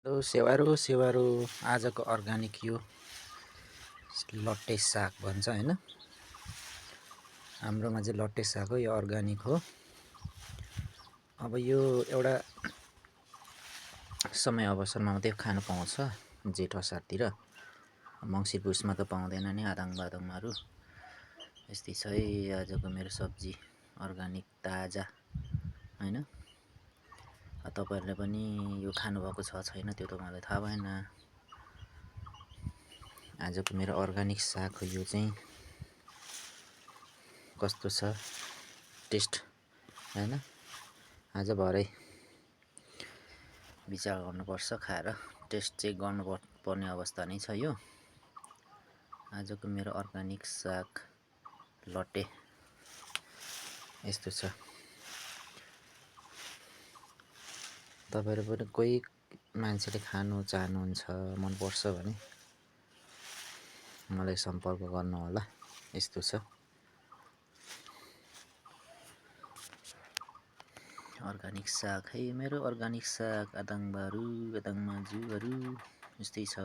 सेवारो सेवारो आजको अर्ग्यानिक यो लट्टे साग भन्छ हैन। हाम्रोमा चाहिँ लट्टे साग हो, यो अर्ग्यानिक हो। अब यो एउटा समय अवसरमा मात्रै खानु पाउँछ, जेठ असारतिर। मङ्सिर पुसमा त पाउँदैन नि आदाङ बादाङहरू। यस्तै छ है आजको मेरो सब्जी, अर्ग्यानिक ताजा हैन। तपाईहरुले पनि यो खानुभएको छ छैन त्यो त मलाई थाहा भएन। आजको मेरो अर्ग्यानिक साग हो यो चाहिँ। कस्तो छ टेस्ट हैन। आज भरे विचार गर्नुपर्छ खाएर, टेस्ट चाहिँ गर्नुपर्ने अवस्था नै छ यो। आजको मेरो अर्ग्यानिक साग लट्टे यस्तो छ। तपाईहरु पनि कोही मान्छेले खानु चाहनुहुन्छ, मन पर्छ भने मलाई सम्पर्क गर्नु होला। यस्तो छ अर्ग्यानिक साग है मेरो, अर्ग्यानिक साग आदाङ माजुहरू यस्तै छ।